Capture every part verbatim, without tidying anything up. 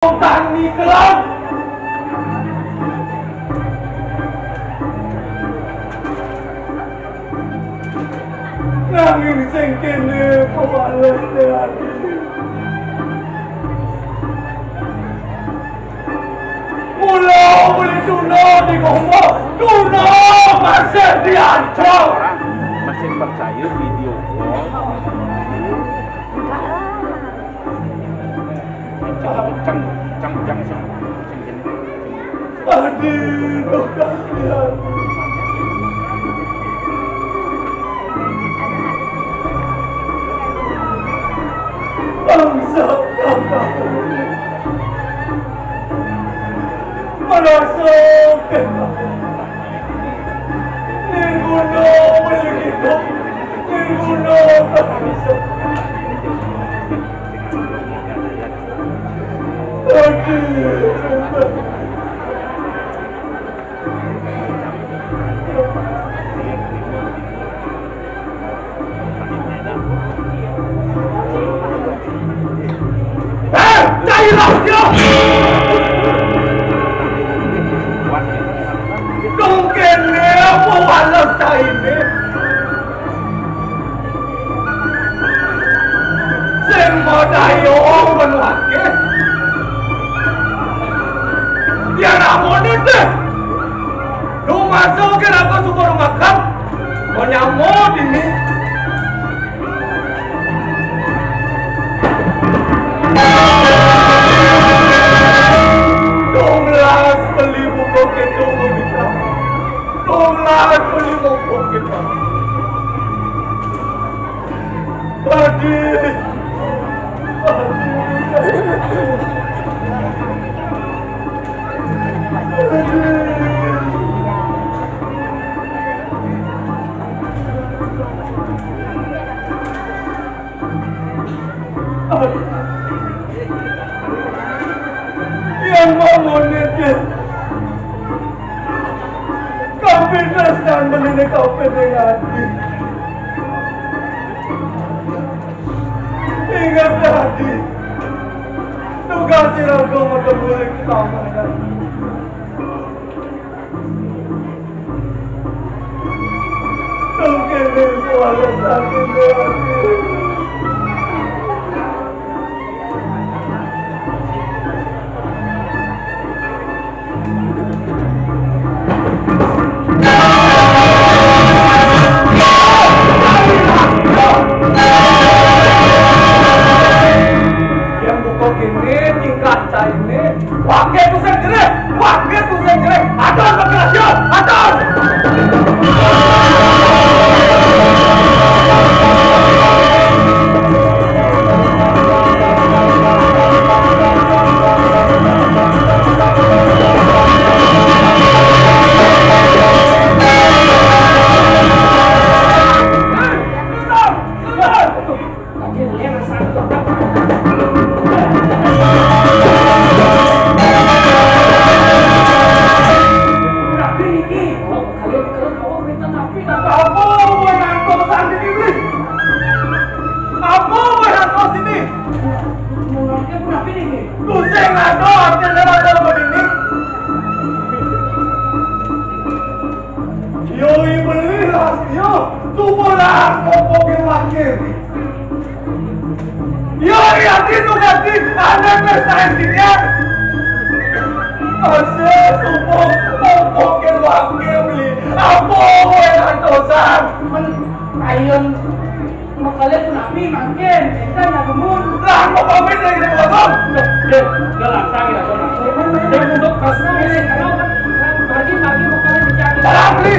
Tani kelak. Nanging sing kene pawales te ati. Mula uli tuna di gomba, tuna masih diancam. Masih percaya video call. Kenceng, kenceng, kenceng, sing, sing kene. Aduh, kasihan. Bangsa kakak. Merasa kakak. Nirguna, begitu. Nirguna, tak bisa. Eh, cailah dia! Dong kene apa walau caine? Sing modai wong menuake. Yen amone deh. Lu masuk ke aku syukur makan. Mau nyamuk ini. Dong las beli buku kecil bisa. Dong las beli buku kecil. Aduh. Yang mau monet ya. Kapinas dan menine kape dengan. Ingat tadi, tugas sira kau mau kembali ke kamar. Mungkin ini suara sakit hati. Yang buka gini tingkah caine. Wage tusing jerih, wage tusing jerih. Atur, atur, atur. Apa weh aku sini? Mengangkat nabi ini. Tusing ada artinya ada begini. Yo, beli lah, yo. Tubuh lah, pokoknya makin. Yo, yakin tuh yakin ada pesta intinya. Asal tubuh, pokoknya makin beli. Apa weh antosan? Men, ayon Makale punapi mangkin, enten ya gemun. Lah, kok pamit lagi sama abang? Deh, deh, udah lah, sangi lah, Bang. Deh, untuk pas ini, kalau kan, margi, margi, makale dicari. Barang beli.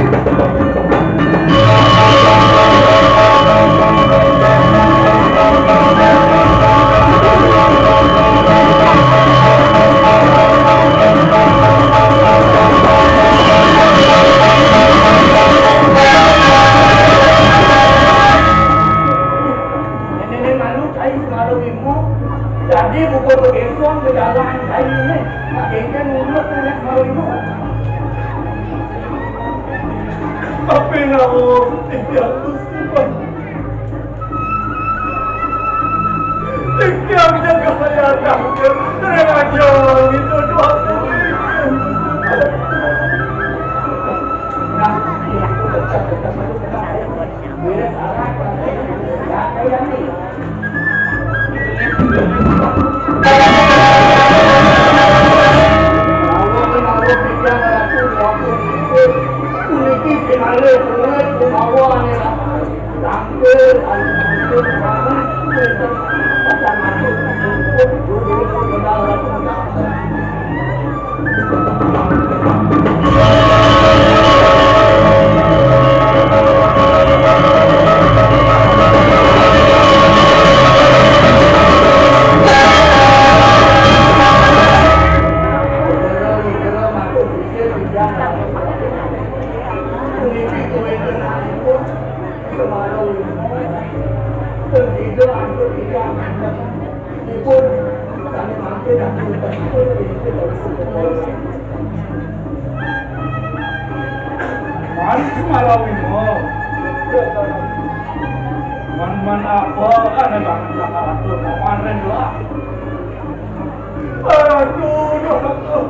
Nenek malu cai semalu ibu. Jadi buku begesong ke jalan cai ini. Nak bengkel ngulek nenek semalu ibu. Tapi namun tidak tusuk. Sing Yang jaga saya, yang terang aja gitu doang. Man, sumarawi mo. Man, man apa, ane bang, nakaratur, man, ren lah. Aduh, aduh, aduh.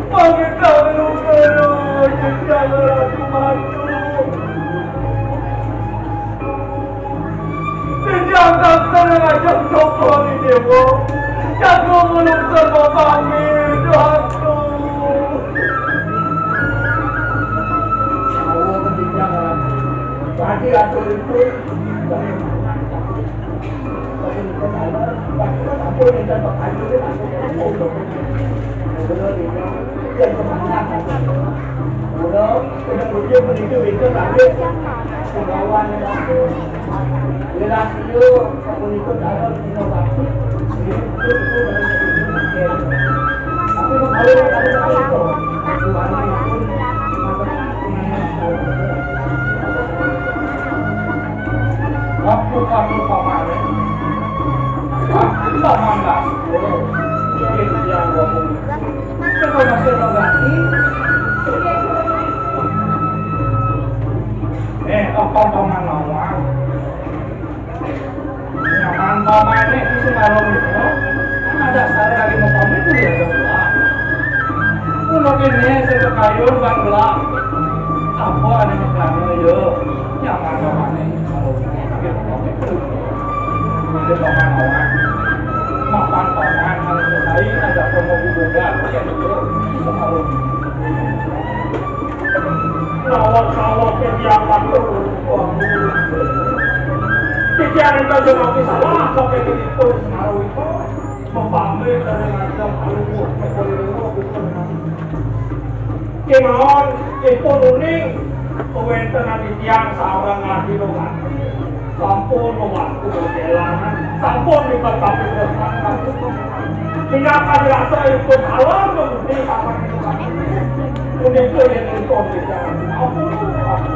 Pamit na kayo, kayo, kayo, kayo, kayo. Didiang kantor yang ajak toko ni dewa. Jago melukar bapaknya, doaku. Tadi aku itu. Waktu kami pamannya, paman Lasko, bikin dia ngomong. Kita masih logati. Eh, apa paman lawan? Nyaman paman ini di Semarang itu. Ada saya lagi mau pamit tuh ya, coba. Kulo ini saya ke kayun, Bang Belah. Apa ada yang berani, yo? Nyaman paman ini. Mapan paman harus selesai, ada promo bubukan. Lawan-lawan ke dia waktu. Pikiran itu cuma bisa lah, sampai di itu sekarang itu. Mempamit dari ngajak aluh, kepala rumah, bukan. Kemawon ipun uning wénten adi tiyang sareng adi Romanti. Sampun waktu perjalanan, sampun lipat tapi bertangkap. Minangka dirasa ipun halal kemudian kapan itu. Punika yang ipun bicara. Ampun, ampun.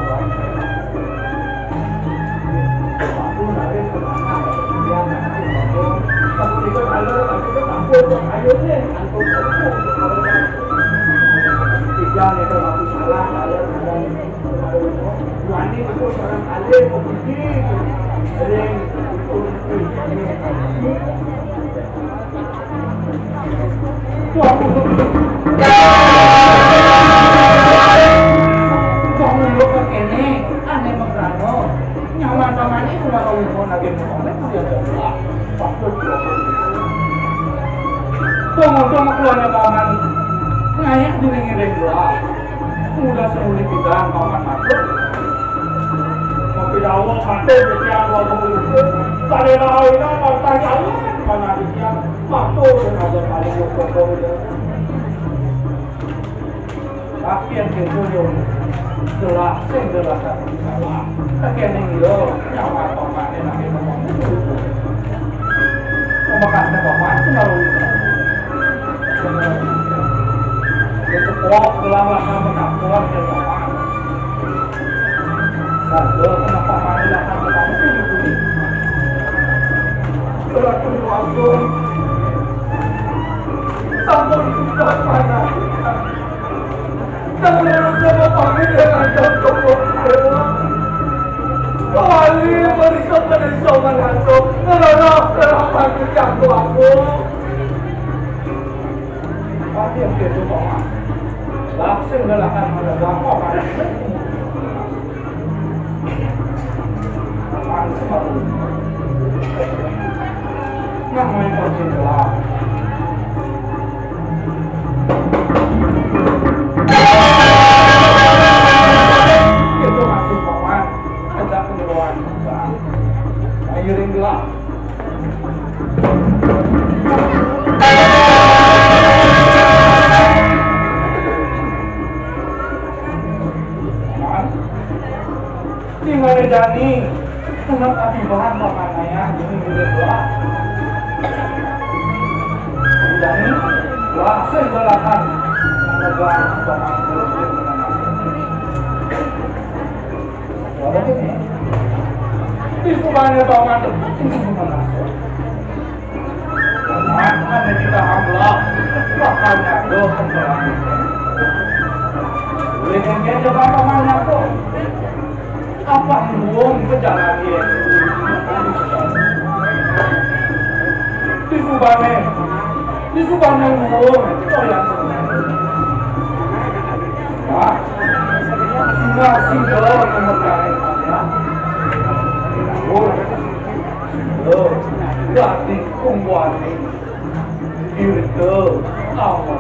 Wah, wong lho kok kene, aneh mengkrano. Nyaman-nyaman iki ora tau iso lagi ngomong, ya Allah. Waktu itu. Tunggu-tunggu keluarnya paman. Ngayak diri ngiring lah. Udah semuli kita paman masuk. Tapi dawuh mati, dia dua puluh itu. Tadi lawan, tadi lawan, mana dia? Waktu ada paling pokok. Tapi yang kedua yo, jelas, sing jelas aku salah. Tapi yang yo, nyawa pamane nanti ngomong itu. Pemekasnya bapak itu baru itu. Itu kok gelang lah sama kapal, ya, bapak. Saja, kenapa pamane lah sama kamu itu? Surat Agung. Sampun sudah panas. Kawali mereka pada sowan langsung. Tolong, tolong bantu jangkau aku. Pasti yang dia coba, Mas. Langsung galakan pada gampang, Mas. Apaan sih, Mas? Nah, main pocong doang. Itu masih paman. Ajak keluar. Ayo, ringlah. Di mana Dani? Kenapa tiba-tiba makanya ini udah keluar? Dani, wah, saya balakan. Apa bang, bang, bang, bang, bang. Walaupun ya, di semuanya paman ini bukan masuk. Paman hanya kita hamba, makanya lo kembali. Boleh mungkin coba paman aku. Apa yang belum berjalan dia? Di Subane, di Subane belum, oh ya. Wah, semua single nomor kali ya. Oh, single, berarti kumbuan ini. Itu, awal.